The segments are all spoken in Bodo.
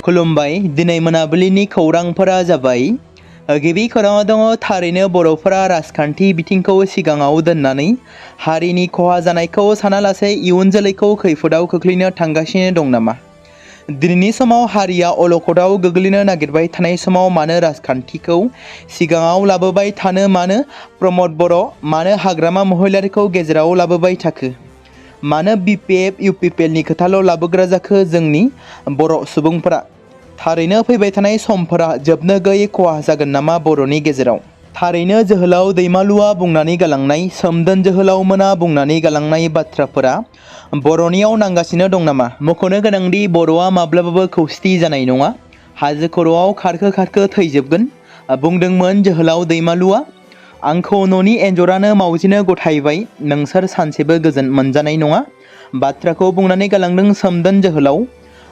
खुलुमबाय दिनै मोनाबिलिनि खौरांफोरा जाबाय गिबि खौराङाव दङ थारैनो बर'फोरा राजखान्थि बिथिंखौ सिगाङाव दोननानै हारिनि खहा जानायखौ सानालासे इयुन जोलैखौ खैफोदाव खोख्लैनो थांगासिनो दं नामा? दिनैनि समाव हारिया अलखदाव गोग्लैनो नागिरबाय थानाय समाव मानो राजखान्थिखौ सिगाङाव लाबोबाय थानो मानो प्रमद बर' मानो हाग्रामा महिलारिखौ गेजेराव लाबोबाय थाखो? मानो बिपिएफ इउपिपिएलनि खोथाल' लाबोग्रा जाखो जोंनि बर' सुबुंफोरा? थारैनो फैबाय थानाय समफोरा जोबनो गैयै खहा जागोन नामा बर'नि गेजेराव? थारैनो जोहोलाव दैमालुआ बुंनानै गालांनाय सोमदोन जोहोलावमोना बुंनानै गालांनाय बाथ्राफोरा बर'नियाव नांगासिनो दं नामा? मख'नो गोनांदि बर'आ माब्लाबाबो खौसेथि जानाय नङा। हाजो खर'आव खारखो थैजोबगोन बुंदोंमोन जोहोलाव दैमालुआ। आंखौ न'नि एन्जरानो मावजिनो गथायबाय नोंसोर सानसेबो गोजोन मोनजानाय नङा बाथ्राखौ बुंनानै गालांदों सोमदोन जोहोलाव।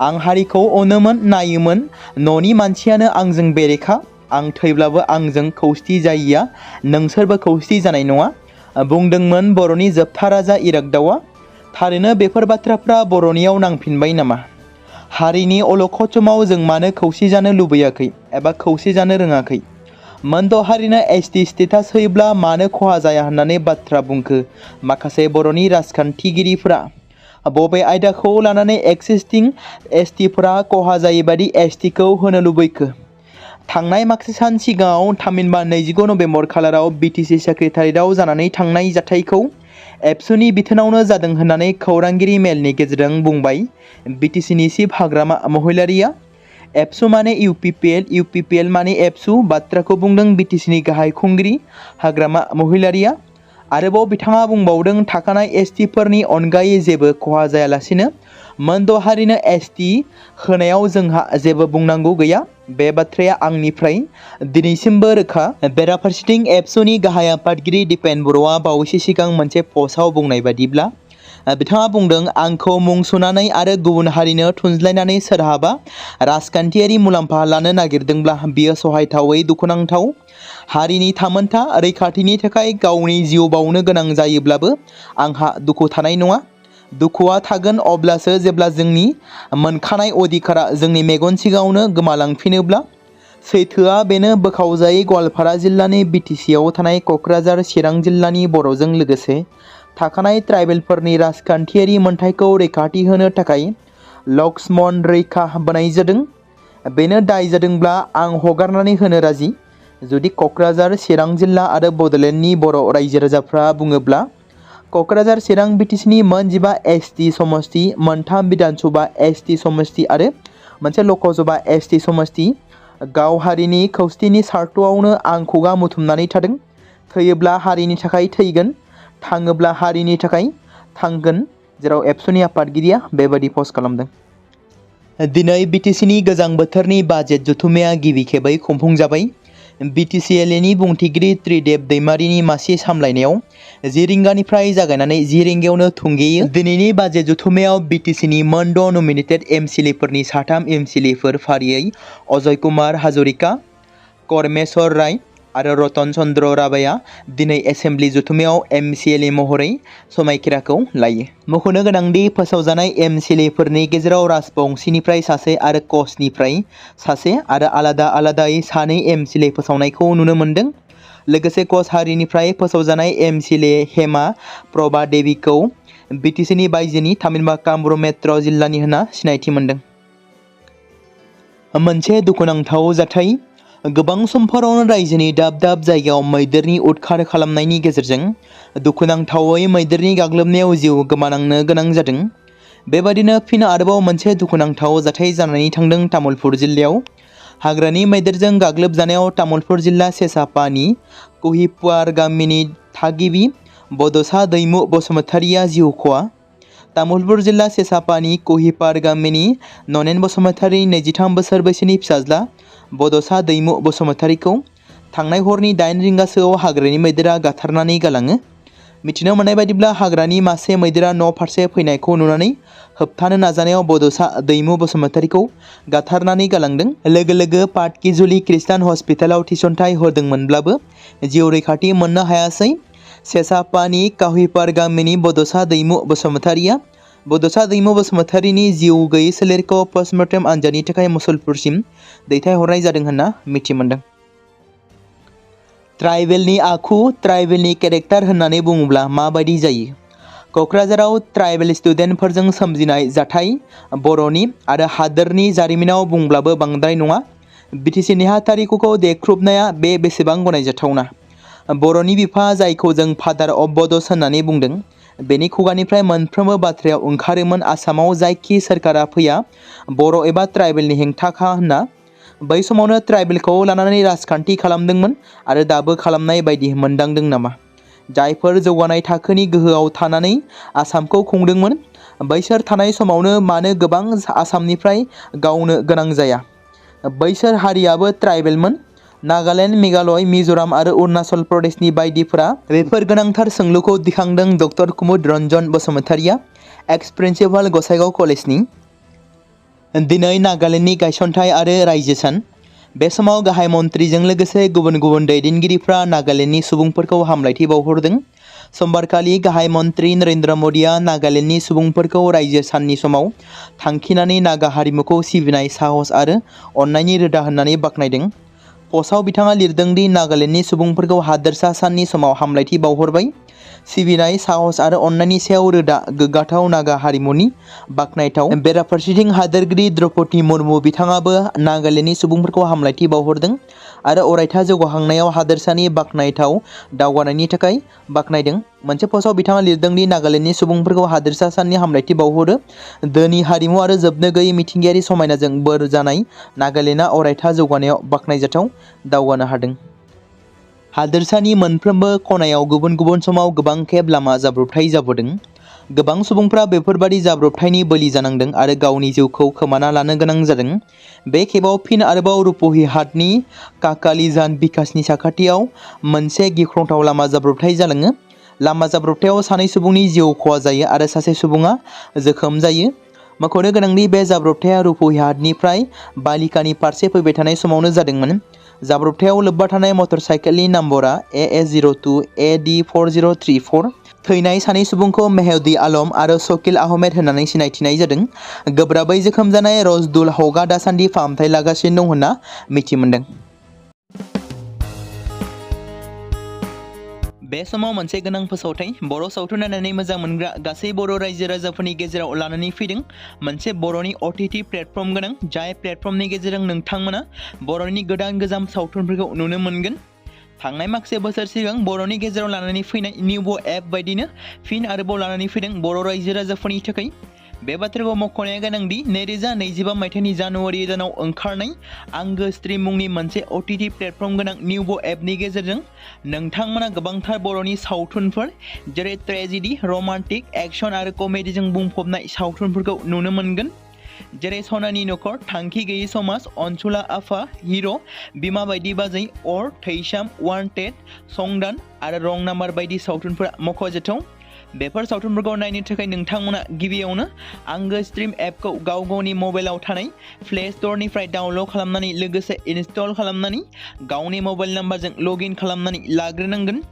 आं हारिखौ अनोमोन नायोमोन न'नि मानसियानो आंजों बेरेखा आं थैब्लाबो आंजों खौसेथि जायिया नोंसोरबो खौसेथि जानाय नङा बुंदोंमोन बर'नि जोबथा राजा इरागदावा। थारैनो बेफोर बाथ्राफ्रा बर'नियाव नांफिनबाय नामा? हारिनि अलखद समाव जों मानो खौसे जानो लुबैयाखै एबा खौसे जानो रोङाखै? मोनद' हारिनो एसटि स्टेटास होयोब्ला मानो खहा जाया होननानै बाथ्रा बुंखो माखासे बर'नि राजखान्थिगिरिफोरा? बबे आयदाखौ लानानै एक्सिस्टिं एसटिफोरा खहा जायैबादि एसटिखौ होनो लुबैखो? थांनाय माखासे सान सिगाङाव थामहिनबा 29 नभेम्बर खालाराव बिटिसि सेक्रेटारियेटआव जानानै थांनाय जाथायखौ एबसुनि बिथोनावनो जादों होननानै खौरांगिरि मेलनि गेजेरजों बुंबाय बिटिसिनि चिफ हाग्रामा महिलारिया। एबसु माने इउपिपिएल इउपिपिएल माने एबसु बाथ्राखौ बुंदों बिटिसिनि गाहाय खुंगिरि हाग्रामा महिलारिया। आरोबाव बिथाङा बुंबावदों थाखानाय एसटिफोरनि अनगायै जेबो खहा जायालासिनो मोनद' हारिनो एसटि होनायाव जोंहा जेबो बुंनांगौ गैया बे बाथ्राया आंनिफ्राय दिनैसिमबो रोखा। बेराफारसेथिं एबसुनि गाहाय आफादगिरि दिपेन बर'आ बावैसो सिगां मोनसे पस्टआव बुंनाय बादिब्ला बिथाङा बुंदों आंखौ मुं सुनानै आरो गुबुन हारिनो थुनज्लायनानै सोरहाबा राजखान्थियारि मुलाम्फा लानो नागिरदोंब्ला बियो सहायथावै दुखुनांथाव। हारिनि थामोनथा रैखाथिनि थाखाय गावनि जिउ बावनो गोनां जायोब्लाबो आंहा दुखु थानाय नङा। दुखुआ थागोन अब्लासो जेब्ला जोंनि मोनखानाय अधिकारा जोंनि मेगन सिगाङावनो गोमालांफिनोब्ला। सैथोआ बेनो बोखावजायै गवालपारा जिल्लानि बिटिसिआव थानाय क'क्राझार चिरां जिल्लानि बर'जों लोगोसे थाखानाय ट्राइबेलफोरनि राजखान्थियारि मोनथायखौ रैखाथि होनो थाखाय लक्ष्मण रैखा बोनाय जादों। बेनो दाय जादोंब्ला आं हगारनानै होनो राजि। जुदि क'क्राझार चिरां जिल्ला आरो बड'लेण्डनि बर' रायजो राजाफ्रा बुङोब्ला क'क्राझार चिरां बिटिसिनि मोन 15 एसटि समष्टि, मोनथाम बिधानसभा एसटि समष्टि आरो मोनसे लकसभा एसटि समष्टि गाव हारिनि खौसेथिनि सार्थआवनो आं खुगा मुथुमनानै थादों। थैयोब्ला हारिनि थाखाय थैगोन थाङोब्ला हारिनि थाखाय थांगोन जेराव एबसुनि आफादगिरिया बेबादि पस्ट खालामदों। दिनै बिटिसिनि गोजां बोथोरनि बाजेट जथुम्माया गिबि खेबै खुंफुंजाबाय। बिटिसिएलनि बुंथिगिरि त्रिदेब दैमारिनि मासि सामलायनायाव 10 रिंगानिफ्राय जागायनानै 10 रिंगायावनो थुंगेयो। दिनैनि बाजेट जथुम्मायाव बिटिसिनि मोन 6 नमिनेटेड एमसिएलएफोरनि 3 एमसिएलएफोर फारियै अजय कुमार हाजरिका, करमेश्वर राय आरो रतन चन्द्र राभाया दिनै एसेम्बलि जथुम्मायाव एमसिएलए महरै समायखिराखौ लायो। मख'नो गोनांदि फोसावजानाय एमसिएलएफोरनि गेजेराव राजबंशीनिफ्राय सासे आरो कचनिफ्राय सासे आरो आलादा आलादायै 2 एमसिएलए फोसावनायखौ नुनो मोन्दों। लोगोसे कच हारिनिफ्राय फोसावजानाय एमसिएलए हेमा प्रभा देवीखौ बिटिसिनि बायजोनि थामहिनबा कामरुप मेट्र' जिल्लानि होनना सिनायथि मोन्दों। मोनसे दुखुनांथाव जाथाय। गोबां समफोरावनो रायजोनि दाब दाब जायगायाव मैदेरनि उदखार खालामनायनि गेजेरजों दुखुनांथावै मैदेरनि गाग्लोबनायाव जिउ गोमानांनो गोनां जादों। बेबादिनो फिन आरोबाव मोनसे दुखुनांथाव जाथाय जानानै थांदों तामुलपुर जिल्लायाव। हाग्रानि मैदेरजों गाग्लोबजानायाव तामुलपुर जिल्ला सेसापानि कहिपार गामिनि थागिबि बड'सा दैमु बसुमतारिया जिउ खहा। तामुलपुर जिल्ला सेसापानि कहिपार गामिनि ननेन बसुमतारि 23 बोसोर बैसोनि फिसाज्ला बड'सा दैमु बसुमतारिखौ थांनाय हरनि 8 रिंगासोआव हाग्रानि मैदेरा गाथारनानै गालाङो। मिथिनो मोननाय बायदिब्ला हाग्रानि मासे मैदेरा न' फारसे फैनायखौ नुनानै होबथानो नाजानायाव बड'सा दैमु बसुमतारिखौ गाथारनानै गालांदों। लोगो लोगो पाटकिजुलि खृष्टान हस्पिटालाव थिसनथाय होदोंमोनब्लाबो जिउ रैखाथि मोननो हायासै। सेसापानि कहिपार गामिनि बड'सा दैमु बसुमतारिया बड'सा दैमु बसुमतारीनि जिउ गैयै सोलेरखौ पस्टमर्टेम आनजादनि थाखाय मुसलपुरसिम दैथायहरनाय जादों होनना मिथिमोनदों। ट्राइबेलनि आखु, ट्राइबेलनि केरेक्टार होननानै बुङोब्ला माबायदि जायो? क'क्राझाराव ट्राइबेल स्टुडेन्टफोरजों सोमजिनाय जाथाय बर'नि आरो हादोरनि जारिमिनाव बुंब्लाबो बांद्राय नङा। BTC नेहाथारिखौ देख्रुबनाया बेसेबां गनायजाथावना। बर'नि बिफा जायखौ जों फादार अफ बड'स होननानै बुंदों, बेनि खुगानिफ्राय मोनफ्रोमबो बाथ्रायाव ओंखारोमोन आसामाव जायखि सोरखारा फैया बर' एबा ट्राइबेलनि हेंथाखा होनना। बै समावनो ट्राइबेलखौ लानानै राजखान्थि खालामदोंमोन आरो दाबो खालामनाय बायदि मोनदांदों नामा? जायफोर जौगानाय थाखोनि गोहोआव थानानै आसामखौ खुंदोंमोन, बैसोर थानाय समावनो मानो गोबां आसामनिफ्राय गावनो गोनां जाया? बैसोर हारियाबो ट्राइबेलमोन। नागालेण्ड, मेघालय, मिज'राम आरो अरुणाचल प्रदेशनि बायदिफोरा बेफोर गोनांथार सोंलुखौ दिखांदों डक्टर कुमुद रन्जन बसुमतारीया, एक्स प्रिन्सिपाल गसाइगाव कलेजनि। दिनै नागालेण्डनि गायसनथाय आरो रायजो सान। बे समाव गाहाय मन्थ्रिजों लोगोसे गुबुन गुबुन दैदेनगिरिफ्रा नागालेण्डनि सुबुंफोरखौ हामलायथि बावहरदों। समबारखालि गाहाय मन्थ्रि नरेन्द्र मोदीआ नागालेण्डनि सुबुंफोरखौ रायजो साननि समाव थांखिनानै नागा हारिमुखौ सिबिनाय साहस आरो अननायनि रोदा होननानै बाख्नायदों। पस्टआव बिथाङा लिरदों दि नागालेण्डनि सुबुंफोरखौ हादोरसा साननि समाव हामलायथि बावहरबाय। सिबिनाय, साहस आरो अननायनि सायाव रोदा गोग्गाथाव नागा हारिमुनि बाख्नायथाव। बेराफारसेथिं हादोरगिरि द्रौपदी मुर्मु बिथाङाबो नागालेण्डनि सुबुंफोरखौ हामलायथि बावहरदों आरो अरायथा जौगाखांनायाव हादोरसानि बाख्नायथाव दावगानायनि थाखाय बाख्नायदों। मोनसे पस्टआव बिथाङा लिरदों दि नागालेण्डनि सुबुंफोरखौ हादोरसा साननि हामलायथि बावहरो। धोनि हारिमु आरो जोबनो गैयै मिथिंगायारि समायनाजों बोर जानाय नागालेण्डआ अरायथा जौगानायाव बाख्नायजाथाव दावगानो हादों। हादोरसानि मोनफ्रोमबो खनायाव गुबुन गुबुन समाव गोबां खेब लामा जाब्रबथाय जाबोदों। गोबां सुबुंफ्रा बेफोरबादि जाब्रबथायनि बोलि जानांदों आरो गावनि जिउखौ खोमाना लानो गोनां जादों। बे खेबाव फिन आरोबाव रुप'हीहाटनि काकालीजान बिकासनि साखाथियाव मोनसे गिख्रंथाव लामा जाब्रबथाय जालाङो। लामा जाब्रबथायाव सानै सुबुंनि जिउ खहा जायो आरो सासे सुबुङा जोखोम जायो। मख'नो गोनांदि बे जाब्रबथाया रुप'हीहाटनिफ्राय बालिकानि फारसे फैबाय थानाय समावनो जादोंमोन। जाब्रबथायाव लोब्बा थानाय मटर साइकेलनि नम्बरा AS02 AD4034। थैनाय सानै सुबुंखौ मेहदी आलम आरो शकील आहमेद होननानै सिनायथिनाय जादों। गोब्राबै जोखोम जानाय रजदुल हकआ दासान्दि फाहामथाय लागासिनो दं होनना मिथिमोनदों। बे समाव मोनसे गोनां फोसावथाय बर' सावथुन नायनानै मोजां मोनग्रा गासै बर' रायजो राजाफोरनि गेजेराव लानानै फैदों। मोनसे बर'नि OTT प्लेटफर्म गोनां, जाय प्लेटफर्मनि गेजेरजों नोंथांमोना बर'नि गोदान गोजाम सावथुनफोरखौ नुनो मोनगोन। थांनाय माखासे बोसोर सिगां बर'नि गेजेराव लानानै फैनाय निउबो एप बायदिनो फिन आरोबाव लानानै फैदों बर' रायजो राजाफोरनि थाखाय। बे बाथ्राखौ मख'नाया गोनांदि 2025 मायथाइनि जानुवारि दानाव ओंखारनाय आंगो स्ट्रिम मुंनि मोनसे OTT प्लेटफर्म गोनां निउबो एपनि गेजेरजों नोंथांमोना गोबांथार बर'नि सावथुनफोर जेरै ट्रेजेडि, रमान्टिक, एक्सन आरो कमेडिजों बुंफबनाय सावथुनफोरखौ नुनो मोनगोन। जेरै सनानि नखर, थांखि गैयै समाज, अनसुला आफा, हिर', बिमा बायदि बाजै, अर, थैसाम, वान्टेड, संदान आरो रं नाम्बार बायदि सावथुनफोरा मख'जाथाव। बेफोर सावथुनफोरखौ नायनो थाखाय नोंथांमोना गिबियावनो आंगो स्ट्रिम एपखौ गाव गावनि मबाइलाव थानाय प्ले स्ट'रनिफ्राय डाउनल'ड खालामनानै लोगोसे इनस्टल खालामनानै गावनि मबाइल नाम्बारजों लगइन खालामनानै लाग्रोनांगोन।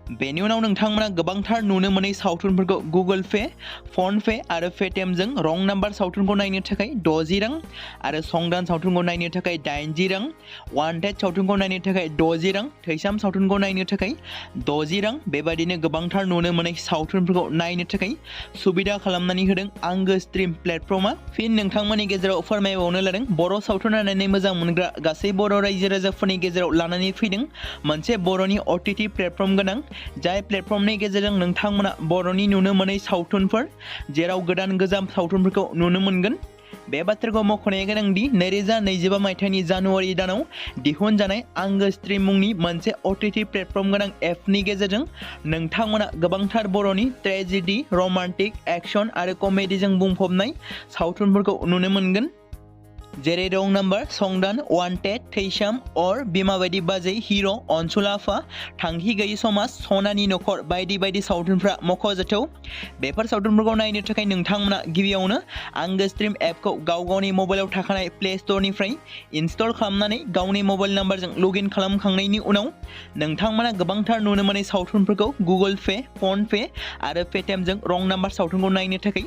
बेनि उनाव नोंथांमोना गोबांथार नुनो मोनै सावथुनफोरखौ गुगोल पे, फन पे आरो पेटिएमजों रं नाम्बार सावथुनखौ नायनो थाखाय 60 रां आरो संदान सावथुनखौ नायनो थाखाय 80 रां, वान्टेड सावथुनखौ नायनो थाखाय 60 रां, थैसाम सावथुनखौ नायनो थाखाय 60 रां बेबायदिनो गोबांथार नुनो मोनै सावथुनफोरखौ नायनो थाखाय सुबिदा खालामनानै होदों आंगो स्ट्रिम प्लेटफर्मा। फिन नोंथांमोननि गेजेराव फोरमायबावनो लादों बर' सावथुन नायनानै मोजां मोनग्रा गासै बर' रायजो राजाफोरनि गेजेराव लानानै फैदों मोनसे बर'नि OTT प्लेटफर्म गोनां, जाय प्लेटफर्मनि गेजेरजों नोंथांमोना बर'नि नुनो मोनै सावथुनफोर जेराव गोदान गोजाम सावथुनफोरखौ नुनो मोनगोन। बे बाथ्राखौ मख'नाया गोनांदि 2025 मायथाइनि जानुवारि दानाव दिहुनजानाय आंगो स्ट्रिम मुंनि मोनसे OTT प्लेटफर्म गोनां एपनि गेजेरजों नोंथांमोना गोबांथार बर'नि ट्रेजेडि, रमान्टिक, एक्सन आरो कमेडिजों बुंफबनाय सावथुनफोरखौ नुनो मोनगोन। जेरै रं नाम्बार, संदान, वान्टेड, थैसाम, अर, बिमा बायदि बाजै, हिर', अनसुलाफा, थांखि गैयि समाज, सनानि नखर बायदि बायदि सावथुनफ्रा मख'जाथाव। बेफोर सावथुनफोरखौ नायनो थाखाय नोंथांमोना गिबियावनो आंगो स्ट्रिम एपखौ गावनि मबाइलाव थाखानाय प्ले स्ट'रनिफ्राय इनस्टल खालामनानै गावनि मबाइल नाम्बारजों लगइन खालामखांनायनि उनाव नोंथांमोना गोबांथार नुनो मोनै सावथुनफोरखौ गुगोल पे, फन पे आरो पेटिएमजों रं नाम्बार सावथुनखौ नायनो थाखाय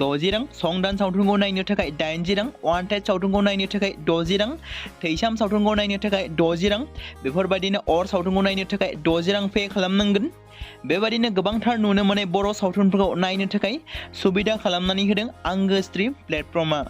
60 रां, संदान सावथुनखौ नायनो थाखाय 80 रां, वान्टेड सावथुनखौ नायनो थाखाय 60 रां, थैसाम सावथुनखौ नायनो थाखाय 60 रां, बेफोरबायदिनो अर सावथुनखौ नायनो थाखाय 60 रां पे खालामनांगोन। बेबायदिनो गोबांथार नुनो मोनै बर' सावथुनफोरखौ नायनो थाखाय सुबिदा खालामनानै होदों आंगो स्ट्रिम प्लेटफर्मआ।